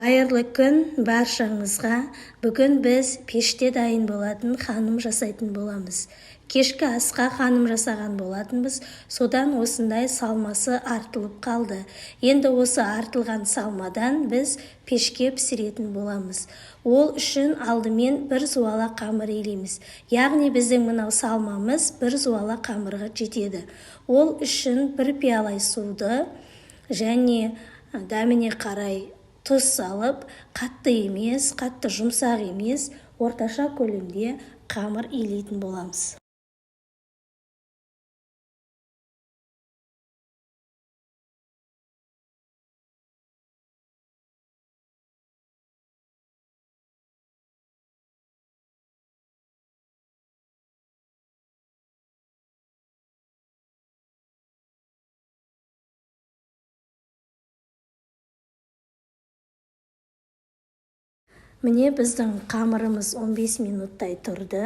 Қайырлы күн баршаңызға! Бүгін біз пеште дайын болатын ханым жасайтын боламыз. Кешкі асқа ханым жасаған болатынбыз, содан осындай салмасы артылып қалды. Енді осы артылған салмадан біз пешке пісіретін боламыз. Ол үшін алдымен бір зуала қамыр илейміз. Яғни біздің мынау салмамыз бір зуала қамырға жетеді. Ол үшін бір пиала суды және дәміне қарай тұз салып, қатты емес, қатты жұмсақ емес, орташа көлемде қамыр илейтін боламыз. Міне, біздің қамырымыз 15 минуттай тұрды.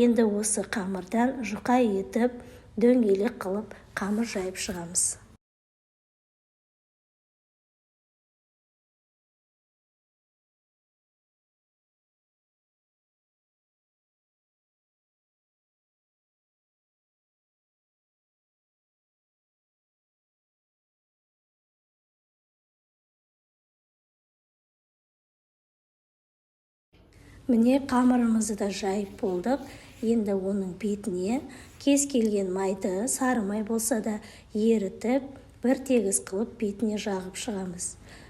Енді осы қамырдан жұқа етіп, дөңгелек қылып қамыр жайып шығамыз. Міне, қамырымызды да жайып болдық. Енді оның бетіне кез келген майды, сары май болса да, ерітіп, бір тегіс қылып бетіне жағып шығамыз.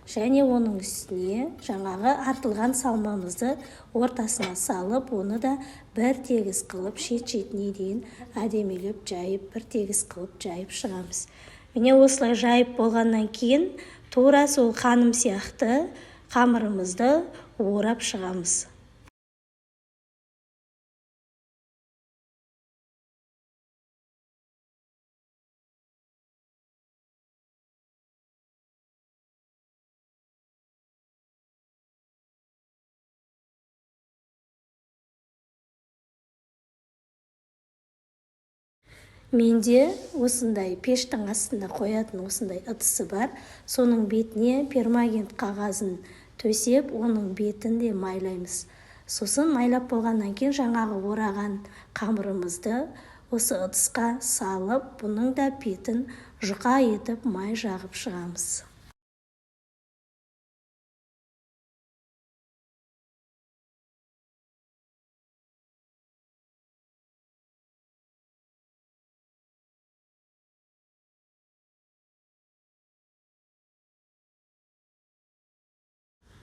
Және оның үстіне жаңағы артылған салмамызды ортасына салып, оны да бір тегіс қылып шет-шетіне дейін әдемілеп жайып, бір тегіс қылып жайып шығамыз. Міне, осылай жайып болғаннан кейін тура сол ханым сияқты қамырымызды орап шығамыз. Менде осындай пештің астында қоятын осындай ыдысы бар. Соның бетіне пермагент қағазын төсеп, оның бетін де майлаймыз. Сосын майлап болғаннан кейін жаңағы ораған қамырымызды осы ыдысқа салып, бұның да бетін жұқа етіп май жағып шығамыз.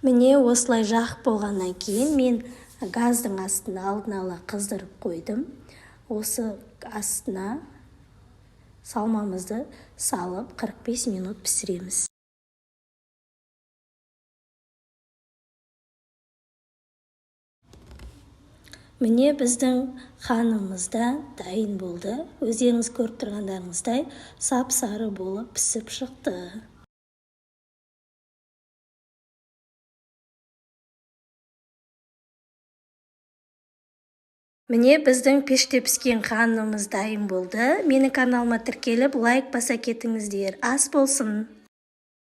Міне, осылай жағып болғаннан кейін мен газдың астын алдын ала қыздырып қойдым. Осы астына салмамызды салып 45 минут пісіреміз. Міне, біздің ханымыз да дайын болды. Өздеріңіз көріп тұрғандарыңыздай сап-сары болып пісіп шықты. Міне, біздің пеште піскен ханымыз дайын болды. Менің каналыма тіркеліп, лайк баса кетіңіздер. Ас болсын!